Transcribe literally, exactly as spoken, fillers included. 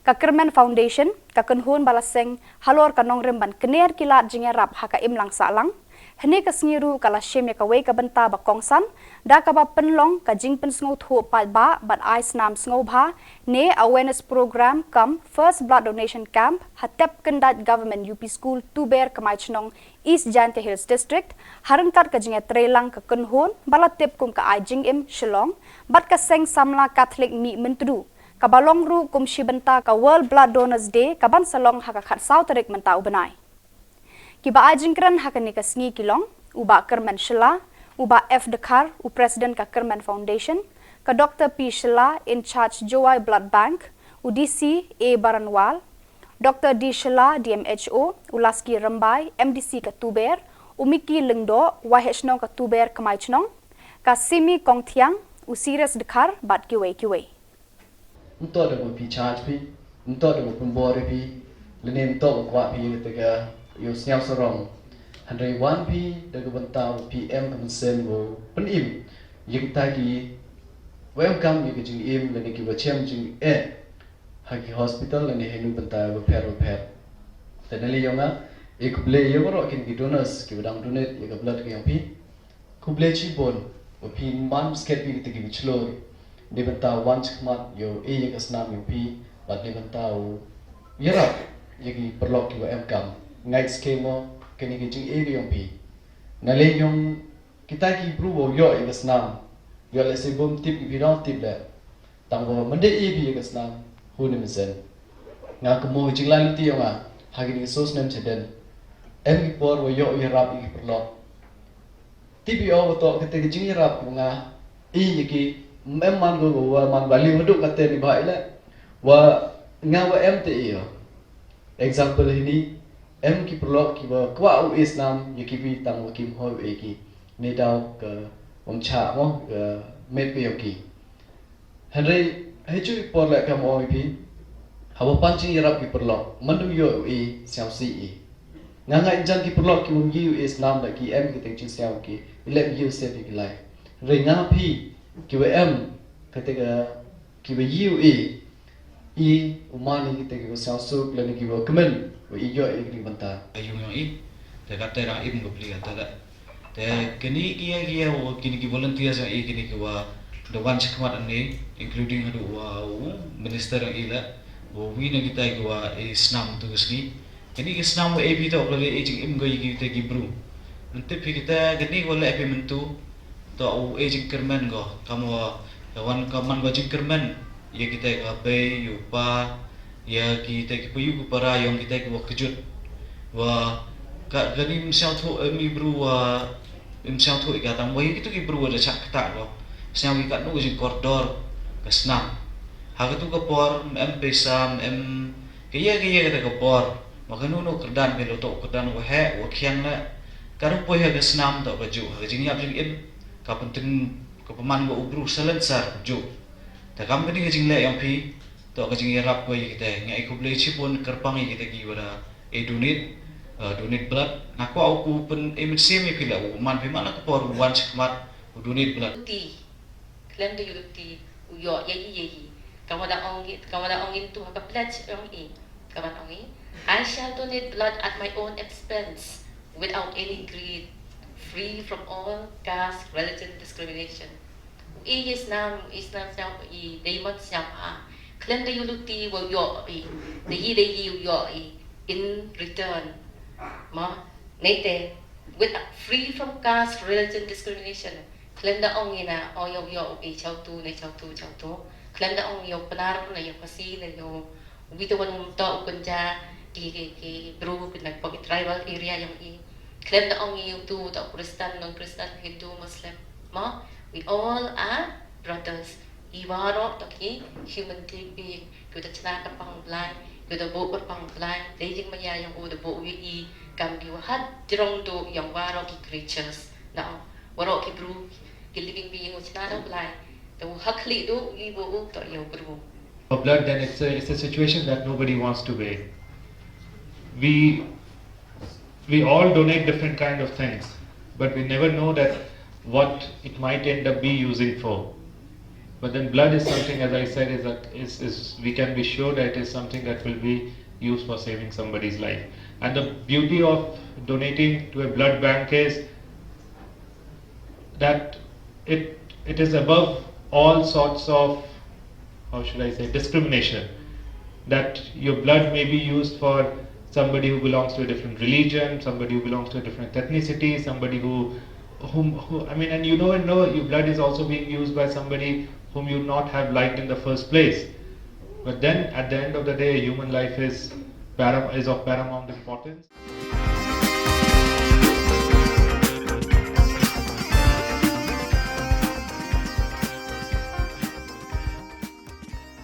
Ka Kyrmen Foundation ka kynhun ba la seng halor ka nongrim ban kner ki lad jingïarap ha ka imlang sahlang. Hynne ka sngi ruh ka la shim ïa kawei ka bynta ba kongsan da kaba pynlong ka jingpynsngewthuh paidbah bad ai snam sngewbha ne awareness program kam first blood donation camp ha Tepkyndait Government U P School, Tuber, Kmai Chnong, East Jaintia Hills District, ha ryngkat ka jingïatreilang ka kynhun ba la tip kum ka Ai Jingim Shillong bad ka Seng Samla Catholic Mihmyntdu, kaba long ruh kum shi bynta ka World Blood Donors Day kaban sa long ha ka khatsaw tarik mynta u bnai. Kiba ai jingkren ha kane ka sngi ki long u Bah Kyrmen Shylla, u Bah F Dkhar, u President ka Kyrmen Foundation, ka Doctor P Shylla, in charge Jowai Blood Bank, u D C A Baranwal, Doctor D Shylla, D M H O, u Laski Rymbai, M D C ka Tuber, u Miki Lyngdoh, Y H Nong ka Tuber Kmai Chnong, ka Simi Kongthiang, u Sirius Dkhar bad kiwei kiwei. Ym toh da ba phi charge phi, ym toh da ba pynbor ïa phi, lane ym toh ba kwah phi ïa kata ka ïoh sniaw sarong. Hynrei wan phi da ka bynta ba phi em ka mynsiem ba pynim ïa kita ki ba em kam ïa ka jingim lane ki ba chem jingeh ha ki hospital lane ha ïing bynta bapher bapher. Te na liang jong nga, e khublei ïa baroh kin ki donors ki ba dang donate ïa ka blood ka jong phi. Khublei shibun ba phi man bad phi kita ki ba shlur. Dei bynta wan shakhmat ïa u e ïa ka snam ïa phi bad dei bynta u ïarap ïa ki paralok ki ba em kam. Ngait skhem mo kane ka jingeh ka jong phi. Na liang jong kita ki bru ba ïoh ïa ka snam, ïoh lehse bym tip ki phi dang tip leh. Tang ba mynta i phi ïa ka snam, hun ne mynsiem. Nga kumno jinglai lynti jong nga ha kine ki snem shadien. Em ki por ba ïoh ïarap ïa ki paralok. Tip ïa u ba toh kata ka jingïarap ba nga i ïa ki, em man ko ba man ba liw haduh kata ni ba i leh. Wa nga wa em te ïa. Example hini, em ki paralok ki ba kwah u e snam ïa ki phi tang wa kim hoi u e ki. Ne daw ka um cha mo ka met ka ïa ki. Hynrei ha ju i por leh kam ong i phi, haba pan jingïarap ki paralok man dum ïoh u e sñiaw si i. Nga nga injan ki paralok ki um ïoh u e snam da ki em ki teng jingsñiaw ki i leh ïoh se phi ki lai. Hynrei nga phi ki wa em kata ka ki wa ïoh u e i u man i ki teng ki wa sñiaw suk lane ki wa kmen wa i ïoh i ki bynta. Ayung yong i te kata dang im ko pli kata da. Te kini ki ïa ki ïa wa kini ki volunteers ïa i kini ki wa da wan shakhmat ani, including haduh wa u minister ïa i la wa wi na kita ki wa i snam tu sngi. Kini ki snam wa i phi to ka le i jingim ko i kita ki bru. Nanti phi kita kini wa le phi mentu to u i jingkyrmen ko kam wa da wan ka man ko jingkyrmen ïa kita ka bei ïa u pa ïa kita ki payu ki para yong kita ki wa kjut. Wa ka kani msiang thu em i bru wa msiang thu i ka tang wa ïa kitu ki bru wa da chak kata ko sñiaw ki katno ka jingkordor ka snam. Ha katu ka por em pesa em ka ïa ka ïa kata ka por ma kanu no kyrdan phi lo to kyrdan wa he wa khian le ka ruh poi ha ka snam to ka ju ha ka jingïap jingim ka pyntin ka pynman ka u bru silencer ju. Te kam kani ka jingleh yong phi to ka jingïarap ko ïa kita. Nga i khublei chibun kyrpang ïa kita ki wa da i donate, uh, donate blood. Nga kwah u ku pyn i mynsiem ïa phi la u man phi man la ka por u wan shakhmat u donate blood. Ti khlem da ïoh ti u ïoh ïa i ïa i. Ka wa da ong i, ka wa da ong i tu ha ka pledge ong i. Ka wa da ong i, "I shall donate blood at my own expense without any greed, free from all caste religion discrimination." U i ïa snam, i snam sñiaw i dei man sñiaw a khlem da ïoh luti wa ïoh i da i da i u ïoh i in return. Ma nete with free from caste religion discrimination. Khlem da ong i na o ïoh ïoh i chaw tu ne chaw tu chaw tu. Khlem da ong ïoh Pnar ne ïoh Khasi ne ïoh wi te wan um to u kynja ki ki ki bru ki na pok tribal area yong i. Khlem da ong i u tu to Kristan non Kristan Hindu Muslim. Ma we all are brothers. I waroh to ki human being, ki wa da chna kyrpang Blai, ki wa da buh kyrpang Blai, dei jingmaya yong u da buh u i kam ki wa hat jrong duh yong waroh ki creatures. Na waroh ki bru ki living being wa chna da Blai, da u hakli duh i buh u to ïa u bru. For blood, then it's a, it's a situation that nobody wants to be. We we all donate different kind of things, but we never know that what it might end up be using for. But then blood is something, as I said, is, a, is, is we can be sure that it is something that will be used for saving somebody's life. And the beauty of donating to a blood bank is that it it is above all sorts of, how should I say, discrimination. That your blood may be used for somebody who belongs to a different religion, somebody who belongs to a different ethnicity, somebody who whom who I mean, and you know, and know your blood is also being used by somebody whom you not have liked in the first place. But then at the end of the day, human life is param- is of paramount importance.